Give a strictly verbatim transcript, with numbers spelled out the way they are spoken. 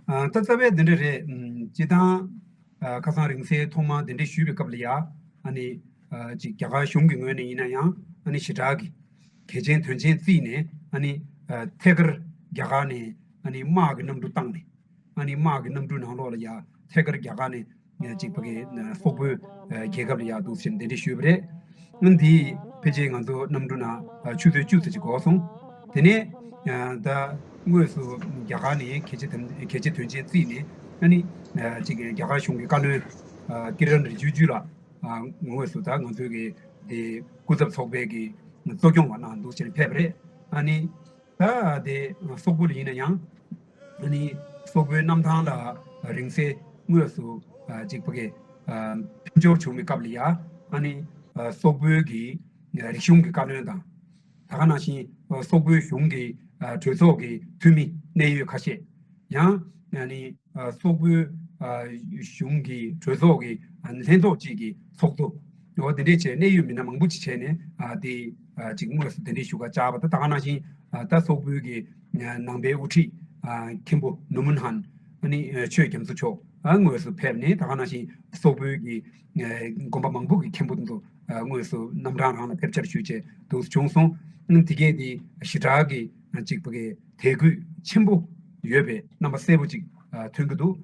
ཨ་ད་རྩ་བའི་འདི་འདྲ་རེད། ཨམ་སྤྱིར་བཏང་ཨ་ཁ་སང་རིང་བསྲེལ་ཐོག་མ་འདི་འདྲ་ཞུས་པའི་སྐབས་ལ་ཡ། ཨ་ནི་ཨ་ཅིག་རྒྱ་གར་གཞུང་གི་ངོས་ནས་ཡིན་ན་ཡང་ཨ་ནི་ཞེ་དྲག་གི་གལ་ཆེན་དོན་ཆེན་བརྩིས་ནས། ཨ་ནི་ཨ་ཐད་ཀར་རྒྱ་གར་ནས་ཨ་ནི་དམག་གི་གནམ་གྲུ་བཏང་ནས། ཨ་ནི་དམག་གི་གནམ་གྲུ་ནང་ལོགས་ལ་ཡ་ཐད་ཀར་རྒྱ་གར་ནས་ཅིག་ཕ་གི་སོག་པོའི་རྒྱལ་ཁབ་ལ་ཡ་འདུག་ཟེར་འདི་འདྲ་ཞུས་པ་རེད། ཨ་འདི་ཕལ་ཆེར་ང་ཚོ་གནམ་གྲུ་ནང་ཆུ་ཚོད་བཅུ་ཙམ་ཅིག་འགོར་སོང་། དེ་ནས་ད་དངོས་སུ་རྒྱ་གར་ནས་གལ་ཆེ་དམ་གལ་ཆེ་དོན་ཆེན་བརྩིས་ནས། ཨ་ནི་ཅིག་རྒྱ་གར་གཞུང་གི་བཀའ་བློན་ཀི་རན་རི་ཇི་ཇུ་ལགས་དངོས་སུ་ད་ང་ཚོའི་གི་དེ་སྐུ་ཚབ་ཚོགས་པའི་གི་གཙོ་སྐྱོང་བ་གནང་འདུག་ཟེར་ཕེབས་པ་རེད། ཨ་ནི་ད་དེ་སོག་པོ་ལ་ཡིན་ན་ཡང་། ཨ་ནི་སོག་པོའི་གནམ་ཐང་ལ་རིང་བསྲེལ་དངོས་སུ་ཨ་ཅིག་ཕ་གི་ཨ་མཐུན་སྦྱོར་བྱུང་བའི་སྐབས་ལ་ཡ། ཨ་ནི་ཨ་སོག་པོའི་གི་ཨ་རིག་གཞུང་གི་བཀའ་བློན་དང་། ད་ག་ནང་བཞིན་ཨ་སོག་པོའི་གཞུང་གི་ཨ་གྲོས་ཚོགས་ཀྱི་འཐུས་མི་གནད་ཡོད་ཁ་ཤས། ཡང་ཨ་ནི་ཨ་སོག་པོའི་ཨ་གཞུང་གི་གྲོས་ཚོགས་ཀྱི་ཨ་ལྷན་ཚོགས་གཅིག་གི་ཚོགས་གཙོ། འོ་དེ་འདྲས་བྱས་གནད་ཡོད་མི་སྣ་མང་པོ་ཅིག་བྱས་ནས། ཨ་དེ་ཨ་ཅིག་དངོས་སུ་དེ་འདྲས་བཞུགས་སྒར་བཅར་བ་དང་། ད་ག་ནང་བཞིན་ཨ་ད་སོག་པོའི་གི་ཨ་ནང་པའི་དབུ་ཁྲིད་ཨ་མཁན་པོ་ནུ་མུན་ཧན་ཨ་ནི་ཨ་ཆོས་རྒྱ་མཚོ་མཆོག་ཨ་དངོས་སུ་ཕེབས་ནས། ད་ག་ནང་བཞིན་སོག་པོའི་གི་ཨ་དགོན་པ་མང་པོ་གི་མཁན་པོ་དེ་ཚོ་ཨ་དངོས་སུ་རྣམ་གྲངས་རང་ལ་ཕེབས་བཅར་ཞུས་བྱས་འདུག་བྱུང་སོང་། ཨ་དེ་གས་དེ་ཞེ་དྲག་གི་ཨ་ཅིག་ཕ་གི་དད་གུས་ཆེན་པོ་ཡོད་པའི་རྣམ་པ་གསལ་པོ་ཅིག་ཨ་ཐོན་གྱི་འདུག།